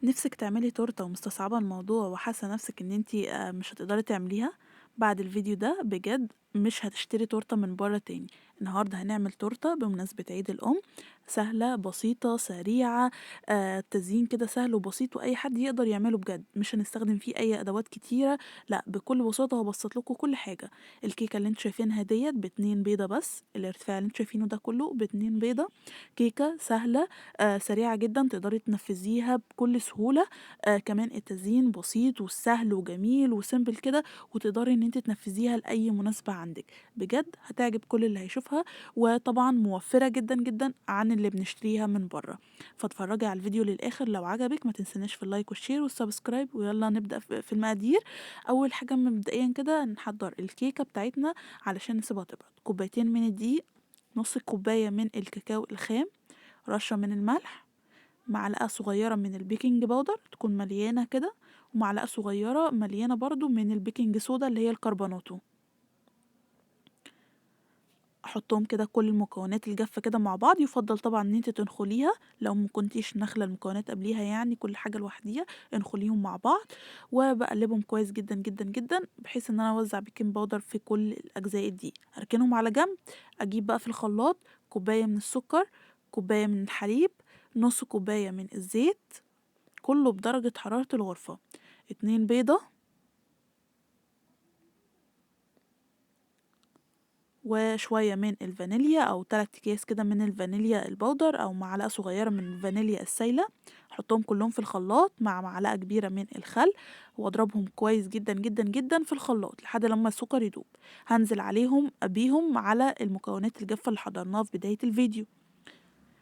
نفسِك تعملي تورتة ومستصعبة الموضوع وحاسة نفسِك إن أنتِ مش هتقدري تعمليها؟ بعد الفيديو ده بجد مش هتشتري تورتة من برّه تاني. النهارده هنعمل تورتة بمناسبة عيد الأم، سهلة، بسيطة، سريعة، التزيين كده سهل وبسيط وأي حد يقدر يعمله بجد، مش هنستخدم فيه أي أدوات كتيرة، لأ بكل بساطة هابسط لكم كل حاجة. الكيكة اللي أنتم شايفينها ديّة ب2 بيضة بس، الارتفاع اللي أنتم شايفينه ده كله ب2 بيضة، كيكة سهلة سريعة جدًا تقدري تنفذيها بكل سهولة، كمان التزيين بسيط وسهل وجميل وsimple كده، وتقدري إن أنتِ تنفذيها لأي مناسبة عندِك، بجد هتعجب كل اللي هيشوفها، وطبعًا موفرة جدًا جدًا عن اللي بنشتريها من برّه. فاتفرجي على الفيديو للآخر لو عجبِك، ما تنسيناش في ال like وال share وال subscribe، ويلا نبدأ في المقادير. أول حاجة مبدئيًا كده نحضر الكيكة بتاعتنا علشان نسيبها تبرد. كوبايتين من الدقيق، نص كوباية من الكاكاو الخام، رشة من الملح، معلقة صغيرة من ال baking powder تكون مليانة كده، ومعلقة صغيرة مليانة برضو من ال baking soda اللي هي الكربوناتو. احطهم كده كل المكونات الجافة كده مع بعض. يفضل طبعا ان انت تنخليها لو ما كنتيش ناخله المكونات قبليها، يعني كل حاجة لوحديها انخليهم مع بعض، وبقلبهم كويس جدا جدا جدا بحيث ان انا اوزع baking powder في كل الاجزاء دي. اركنهم على جنب. اجيب بقى في الخلاط كوباية من السكر، كوباية من الحليب، نص كوباية من الزيت، كله بدرجة حرارة الغرفة، 2 بيضة، وشوية من الفانيليا أو 3 أكياس كده من الفانيليا ال powder أو معلقة صغيرة من الفانيليا السايلة. أحطهم كلهم في الخلاط مع معلقة كبيرة من الخل، وأضربهم كويس جدا جدا جدا في الخلاط لحد لما السكر يدوب. هنزل عليهم بيهم على المكونات الجافة اللي حضرناها في بداية الفيديو،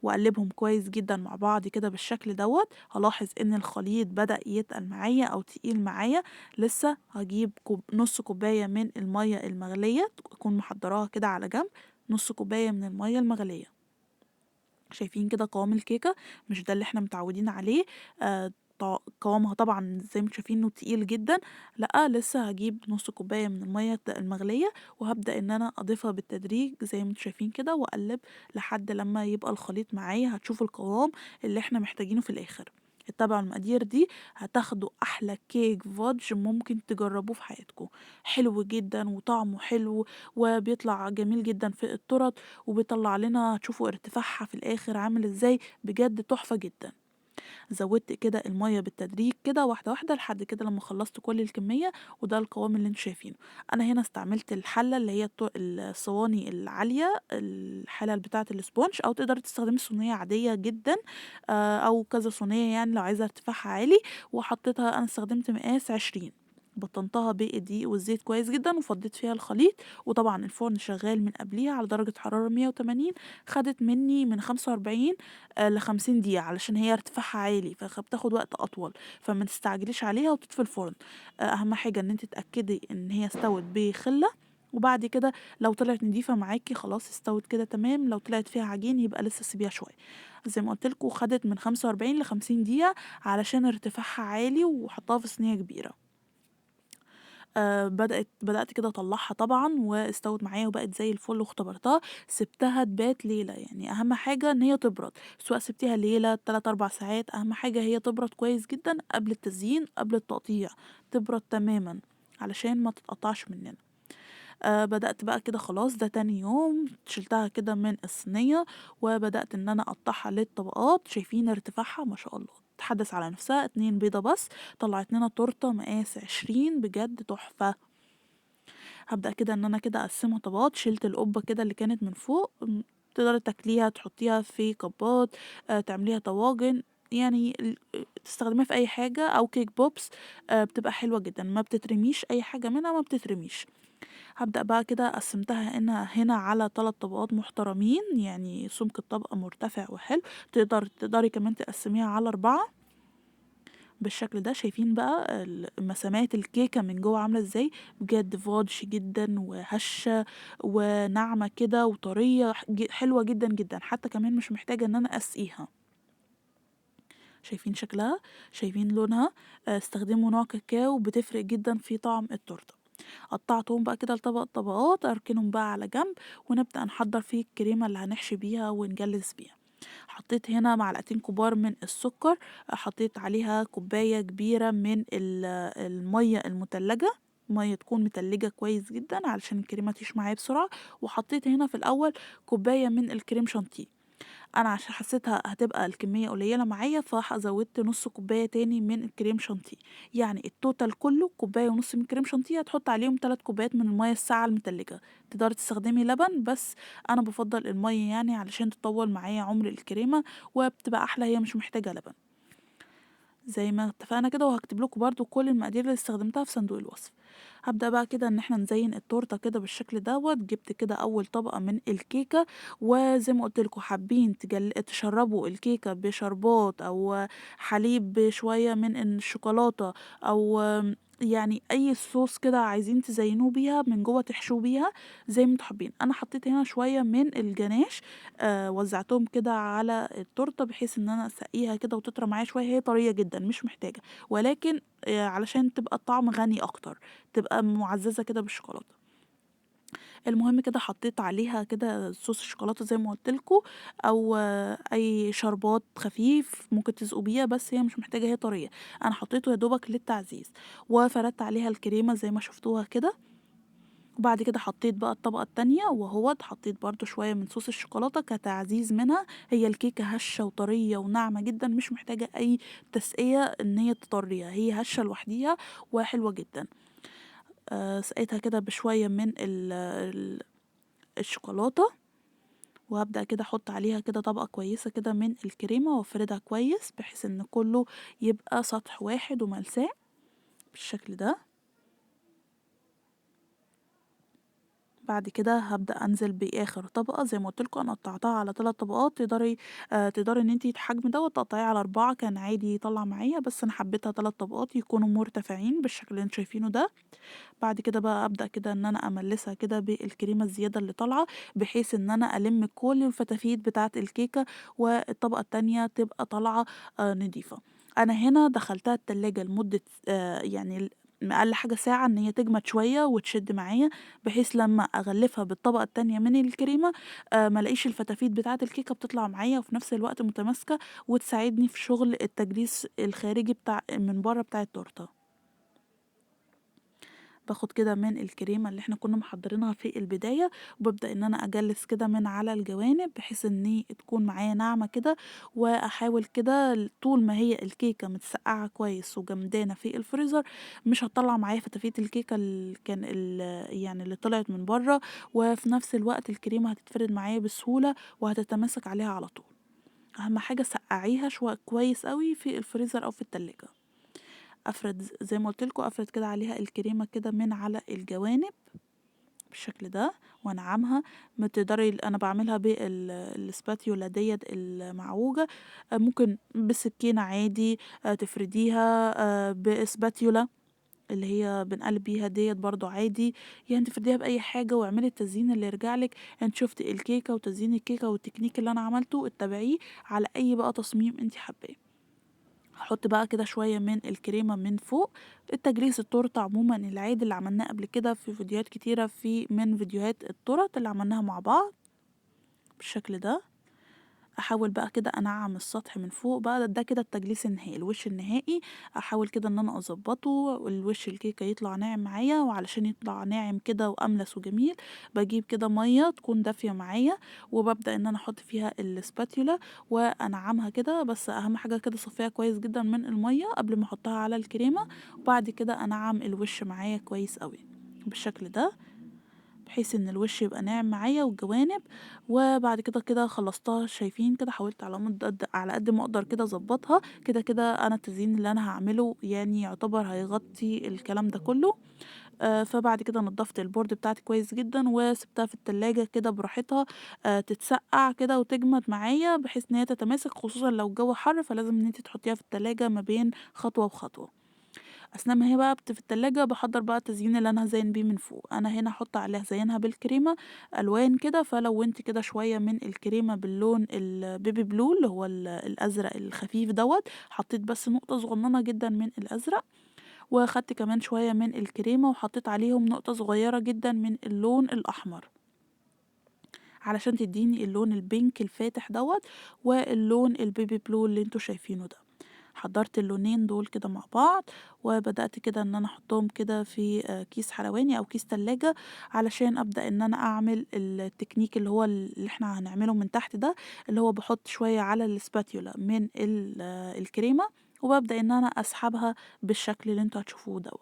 وأقلبهم كويس جدا مع بعض كده بالشكل دوت. هلاحظ إن الخليط بدأ يتقل معايا أو تقيل معايا. لسه هجيب نص كوباية من المية المغلية، أكون محضراها كده على جنب، نص كوباية من المية المغلية. شايفين كده قوام الكيكة؟ مش ده اللي احنا متعودين عليه. قوامها طبعا زي ما انتم شايفين انه تقيل جدا. لا لسه هجيب نص كوباية من المية المغلية وهبدأ ان انا اضيفها بالتدريج زي ما انتم شايفين كده، واقلب لحد لما يبقى الخليط معايا. هتشوفوا القوام اللي احنا محتاجينه في الاخر. اتبعوا المقادير دي هتاخدوا احلى كيك fudge ممكن تجربوه في حياتكم. حلو جدا وطعمه حلو وبيطلع جميل جدا في التورت، وبيطلع لنا هتشوفوا ارتفاعها في الاخر عامل ازاي، بجد تحفة جدا. زودت كده المية بالتدريج كده واحدة واحدة لحد كده لما خلصت كل الكمية، وده القوام اللي انتوا شايفينه. انا هنا استعملت الحلة اللي هي الصواني العالية، الحلل بتاعة ال sponge، او تقدري تستخدمي صينية عادية جدا، او كذا صينية يعني لو عايزة ارتفاعها عالي. وحطيتها، انا استخدمت مقاس 20، بطنتها بالدقيق والزيت كويس جدا وفضيت فيها الخليط، وطبعا الفرن شغال من قبليها على درجة حرارة 180. خدت مني من خمسة وأربعين، لخمسين دقيقة علشان هي ارتفاعها عالي فبتاخد وقت أطول، فما تستعجليش عليها وتطفي الفرن. أهم حاجة إن انت تتأكدي إن هي استوت بخلة، وبعد كده لو طلعت نضيفة معاكي خلاص استوت كده تمام، لو طلعت فيها عجين يبقى لسه سيبيها شوية. زي ما قلت لكم خدت من 45 لخمسين دقيقة علشان ارتفاعها عالي، وحطها في صينية كبيرة. بدأت كده أطلعها طبعا واستوت معايا وبقت زي الفل، واختبرتها. سبتها تبات ليلة، يعني أهم حاجة إن هي تبرد، سواء سبتيها ليلة 3-4 ساعات، أهم حاجة هي تبرد كويس جدا قبل التزيين قبل التقطيع، تبرد تماما علشان ما تتقطعش مننا. بدأت بقى كده خلاص ده تاني يوم، شلتها كده من الصينية وبدأت إن أنا أقطعها للطبقات. شايفين ارتفاعها ما شاء الله، تحدث على نفسها. 2 بيضة بس طلعت لنا تورتة مقاس 20، بجد تحفة. هبدأ كده إن أنا كده أقسمها طبقات. شلت القبة كده اللي كانت من فوق، تقدري تاكليها، تحطيها في كبات، تعمليها طواجن، تستخدميها في أي حاجة، أو cake pops، بتبقى حلوة جدا، ما بتترميش أي حاجة منها، ما بتترميش. هبدأ بقى كده قسمتها هنا على 3 طبقات محترمين، يعني سمك الطبقة مرتفع وحلو. تقدري كمان تقسميها على 4 بالشكل ده. شايفين بقى مسامات الكيكة من جوه عاملة ازاي؟ بجد fudge جدا وهشة وناعمة كده وطرية، حلوة جدا جدا، حتى كمان مش محتاجة ان انا اسقيها. شايفين شكلها، شايفين لونها. استخدموا نوع كاكاو بتفرق جدا في طعم التورتة. قطعتهم بقى كده لطبق طبقات، اركنهم بقى على جنب، ونبدأ نحضر فيه الكريمة اللي هنحشي بيها ونجلس بيها. حطيت هنا معلقتين كبار من السكر، حطيت عليها كوباية كبيرة من المية المتلجة، مية تكون متلجة كويس جدا علشان الكريمة تشمع معايا بسرعة. وحطيت هنا في الأول كوباية من الكريم شانتيه، أنا عشان حسيتها هتبقى الكمية قليلة معايا فزودت نص كوباية تاني من الكريم شانتيه، يعني ال total كله كوباية ونص من الكريم شانتيه، هتحط عليهم 3 كوبايات من المية الساقعة المتلجة. تقدري تستخدمي لبن بس أنا بفضل المية علشان تطول معايا عمر الكريمة وبتبقى أحلى، هي مش محتاجة لبن زي ما اتفقنا كده. وهكتب لكم برضو كل المقادير اللي استخدمتها في صندوق الوصف. هبدأ بقى كده ان احنا نزين التورتة كده بالشكل دوت. جبت كده اول طبقة من الكيكة، وزي ما قلت لكم حابين تشربوا الكيكة بشربات او حليب بشوية من الشوكولاتة او اي صوص كده عايزين تزينوه بيها من جوه تحشوه بيها زي ما انتوا حابين. انا حطيت هنا شوية من الجناش، وزعتهم كده على التورتة بحيث ان انا اسقيها كده وتطرى معايا شوية. هي طرية جدا مش محتاجه، ولكن علشان تبقى الطعم غني اكتر، تبقى معززه كده بالشوكولاته. المهم كده حطيت عليها كده صوص الشوكولاتة زي ما قلت لكم، او اي شربات خفيف ممكن تسقوا بيها، بس هي مش محتاجه، هي طرية. انا حطيته يا دوبك للتعزيز، وفردت عليها الكريمة زي ما شفتوها كده. وبعد كده حطيت بقى الطبقة التانية، وهو حطيت برضو شوية من صوص الشوكولاتة كتعزيز منها. هي الكيكه هشه وطريه وناعمه جدا، مش محتاجه اي تسقيه ان هي تطريها، هي هشه لوحديها وحلوه جدا. سقيتها كده بشوية من الشوكولاتة، وهبدأ كده احط عليها كده طبقة كويسة كده من الكريمة وافردها كويس بحيث ان كله يبقى سطح واحد وملساء بالشكل ده. بعد كده هبدأ انزل باخر طبقة. زي ما قلت لكم انا قطعتها على 3 طبقات، تقدري ان انتي الحجم دوت تقطعيه على 4 كان عادي يطلع معايا، بس انا حبيتها 3 طبقات يكونوا مرتفعين بالشكل اللي انتوا شايفينه ده. بعد كده بقى ابدأ كده ان انا املسها كده بالكريمة الزيادة اللي طالعة، بحيث ان انا الم كل الفتافيت بتاعة الكيكة والطبقة التانية تبقى طالعة نضيفة. انا هنا دخلتها التلاجة لمدة اقل حاجة ساعة ان هي تجمد شوية وتشد معايا، بحيث لما اغلفها بالطبقة التانية من الكريمة، ما الاقيش الفتافيت بتاعة الكيكة بتطلع معايا، وفي نفس الوقت متماسكة وتساعدني في شغل التجليس الخارجي بتاع من بره بتاع التورتة. باخد كده من الكريمة اللي احنا كنا محضرينها في البداية، وببدأ ان انا اجلس كده من على الجوانب بحيث ان تكون معايا ناعمة كده، واحاول كده طول ما هي الكيكة متسقعة كويس وجمدانة في الفريزر مش هتطلع معايا فتافيت الكيكة اللي كان يعني اللي طلعت من بره، وفي نفس الوقت الكريمة هتتفرد معايا بسهولة وهتتماسك عليها على طول. اهم حاجة سقعيها شوية كويس قوي في الفريزر او في التلاجة. افرد زي ما قلت لكم، افرد كده عليها الكريمة كده من على الجوانب بالشكل ده وانعمها. ما تقدري، انا بعملها بالسباتيولا ديت المعوجه، ممكن بسكينة عادي، تفرديها، بسباتيولا اللي هي بنقلب بيها ديت برضو عادي، تفرديها باي حاجة واعملي التزيين اللي يرجع لك. انت شفتي الكيكه وتزيين الكيكه والتكنيك اللي انا عملته، اتبعيه على اي بقى تصميم انت حباه. هحط بقى كده شوية من الكريمة من فوق. التجليس التورتة عموما العادي اللي عملناه قبل كده في فيديوهات كتيرة، من فيديوهات التورت اللي عملناها مع بعض بالشكل ده. احاول بقى كده انعم السطح من فوق بقى، ده كده التجليس النهائي، الوش النهائي. احاول كده ان انا اظبطه والوش الكيكه يطلع ناعم معايا، وعلشان يطلع ناعم كده واملس وجميل بجيب كده مية تكون دافيه معايا، وببدا ان انا احط فيها السباتيولا وانعمها كده. بس اهم حاجة كده صفيها كويس جدا من المية قبل ما احطها على الكريمة، وبعد كده انعم الوش معايا كويس قوي بالشكل ده بحيث ان الوش يبقى ناعم معايا والجوانب. وبعد كده كده خلصتها، شايفين كده حاولت على قد ما اقدر كده اظبطها كده. كده انا التزيين اللي انا هعمله يعتبر هيغطي الكلام ده كله. فبعد كده نضفت ال board بتاعتي كويس جدا وسبتها في التلاجة كده براحتها، تتسقع كده وتجمد معايا بحيث ان هي تتماسك، خصوصا لو الجو حر فلازم ان انت تحطيها في التلاجة ما بين خطوة وخطوة. اثناء ما هي بقى في التلاجة بحضر بقى التزيين اللي انا هزين بيه من فوق. انا هنا هحط عليها زينها بالكريمة الوان كده، فلونت كده شوية من الكريمة باللون ال baby blue اللي هو الازرق الخفيف دوت، حطيت بس نقطة صغننة جدا من الازرق، واخدت كمان شوية من الكريمة وحطيت عليهم نقطة صغيرة جدا من اللون الاحمر علشان تديني اللون ال pink الفاتح دوت واللون ال baby blue اللي انتوا شايفينه ده. حضرت اللونين دول كده مع بعض، وبدأت كده ان انا احطهم كده في كيس حلواني او كيس تلاجة علشان ابدأ ان انا اعمل التكنيك اللي هو اللي احنا هنعمله من تحت ده، اللي هو بحط شوية على ال spatula من الكريمة وببدأ ان انا اسحبها بالشكل اللي انتوا هتشوفوه دوت.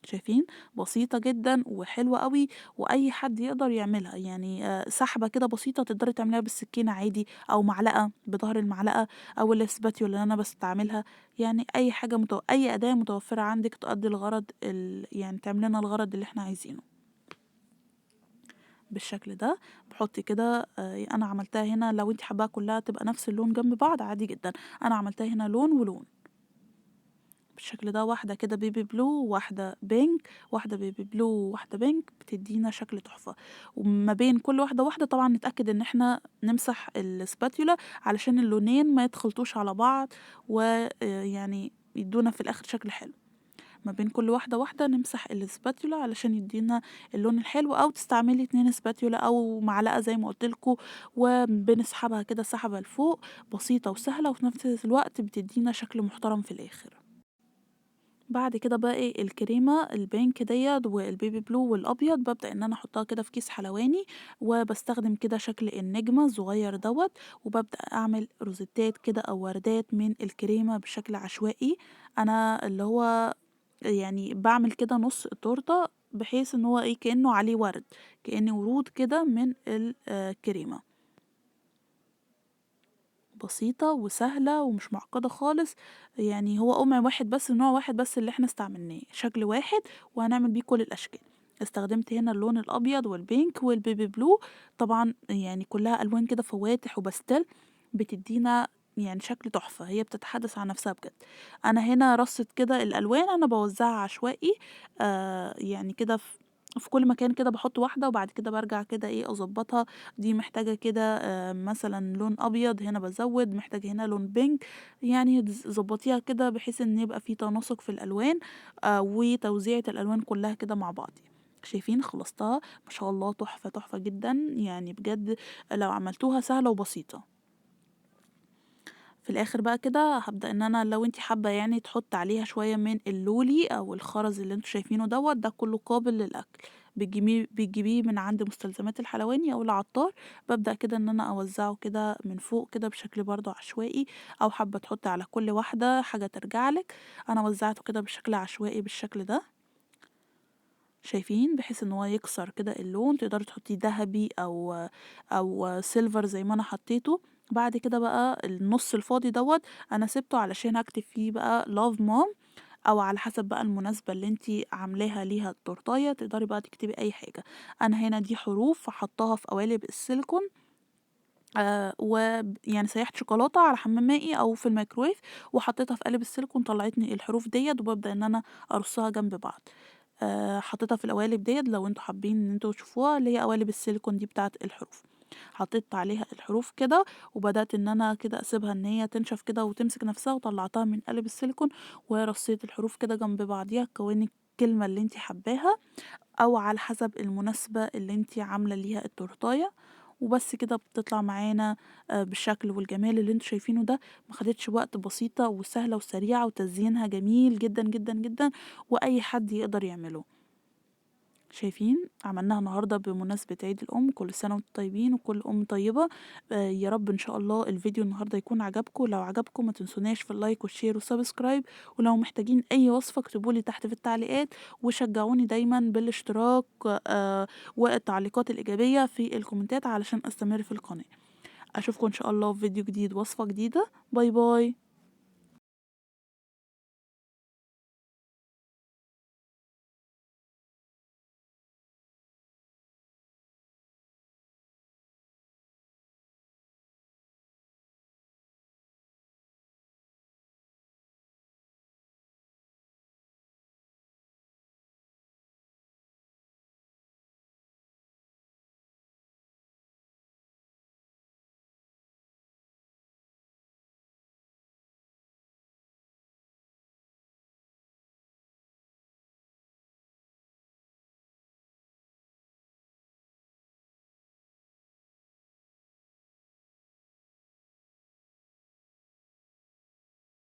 شايفين؟ بسيطة جدا وحلوة قوي، واي حد يقدر يعملها. يعني سحبة كده بسيطة تقدري تعمليها بالسكينة عادي، او معلقة بظهر المعلقة، او ال spatula اللي انا بستعملها. يعني اي حاجة اي اداة متوفرة عندك تؤدي الغرض يعني تعمل لنا الغرض اللي احنا عايزينه بالشكل ده. بحط كده، انا عملتها هنا، لو انت حباها كلها تبقى نفس اللون جنب بعض عادي جدا، انا عملتها هنا لون ولون بالشكل ده، واحدة كده baby blue واحدة pink، واحدة baby blue واحدة pink، بتدينا شكل تحفة. وما بين كل واحدة واحدة طبعا نتأكد ان احنا نمسح ال spatula علشان اللونين ما يتخلطوش على بعض، ويعني يدونا في الاخر شكل حلو. ما بين كل واحدة واحدة نمسح ال spatula علشان يدينا اللون الحلو، او تستعملي 2 spatula او معلقة زي ما قلتلكوا، وبنسحبها كده سحبة لفوق، بسيطة وسهلة وفي نفس الوقت بتدينا شكل محترم في الاخر. بعد كده بقى ايه الكريمة ال pink ديت وال baby blue والابيض، ببدأ ان انا احطها كده في كيس حلواني، وبستخدم كده شكل النجمة الصغير دوت، وببدأ اعمل روزيتات كده او وردات من الكريمة بشكل عشوائي. انا اللي هو يعني بعمل كده نص التورتة بحيث ان هو ايه كأنه عليه ورد، كأنه ورود كده من الكريمة. بسيطة وسهلة ومش معقدة خالص، يعني هو قمع واحد بس، نوع واحد بس اللي احنا استعملناه، شكل واحد وهنعمل بيه كل الأشكال. استخدمت هنا اللون الأبيض وال pink وال baby blue، طبعا يعني كلها ألوان كده فواتح وباستيل، بتدينا يعني شكل تحفة، هي بتتحدث عن نفسها بجد. أنا هنا رصت كده الألوان، أنا بوزعها عشوائي، يعني كده في كل مكان كده بحط واحدة، وبعد كده برجع كده ايه اظبطها. دي محتاجة كده مثلا لون ابيض، هنا بزود، محتاجة هنا لون pink، يعني ظبطيها كده بحيث ان يبقى في تناسق في الالوان، وتوزيعة الالوان كلها كده مع بعض. شايفين خلصتها ما شاء الله، تحفة تحفة جدا، يعني بجد لو عملتوها سهلة وبسيطة. في الاخر بقى كده هبدأ ان انا لو انتي حابة يعني تحط عليها شوية من اللولي او الخرز اللي انتوا شايفينه دوت، ده كله قابل للاكل، بتجيبيه من عند مستلزمات الحلواني او العطار. ببدأ كده ان انا اوزعه كده من فوق كده بشكل برضو عشوائي، او حابة تحطي على كل واحدة حاجة ترجعلك. انا وزعته كده بشكل عشوائي بالشكل ده، شايفين، بحيث ان هو يكسر كده اللون. تقدري تحطيه ذهبي او silver زي ما انا حطيته. بعد كده بقى النص الفاضي دوت انا سبته علشان اكتب فيه بقى love mom، او على حسب بقى المناسبة اللي انتي عاملاها ليها التورتاية، تقدري بقى تكتبي اي حاجة. انا هنا دي حروف فحطاها في قوالب السيليكون، ويعني سيحت شوكولاتة على حمام مائي او في الميكرويف وحطيتها في قالب السيليكون، طلعتني الحروف ديت، وببدأ ان انا ارصها جنب بعض. حطيتها في القوالب ديت لو انتوا حابين ان انتوا تشوفوها، اللي هي قوالب السيليكون دي بتاعت الحروف. حطيت عليها الحروف كده وبدأت ان انا كده اسيبها ان هي تنشف كده وتمسك نفسها، وطلعتها من قالب السيليكون ورصيت الحروف كده جنب بعضيها، كوني الكلمة اللي انتي حباها او على حسب المناسبة اللي انتي عاملة ليها التورتاية. وبس كده بتطلع معانا بالشكل والجمال اللي انتوا شايفينه ده. ما خدتش وقت، بسيطة وسهلة وسريعة، وتزيينها جميل جدا جدا جدا، واي حد يقدر يعمله. شايفين عملناها النهارده بمناسبة عيد الأم، كل سنة وانتم طيبين وكل أم طيبة. يا رب إن شاء الله الفيديو النهارده يكون عجبكم. لو عجبكم ما تنسوناش في ال like وال share وال subscribe، ولو محتاجين أي وصفة اكتبولي تحت في التعليقات، وشجعوني دايما بالاشتراك والتعليقات الإيجابية في الكومنتات علشان أستمر في القناة. أشوفكم إن شاء الله في فيديو جديد وصفة جديدة. bye bye.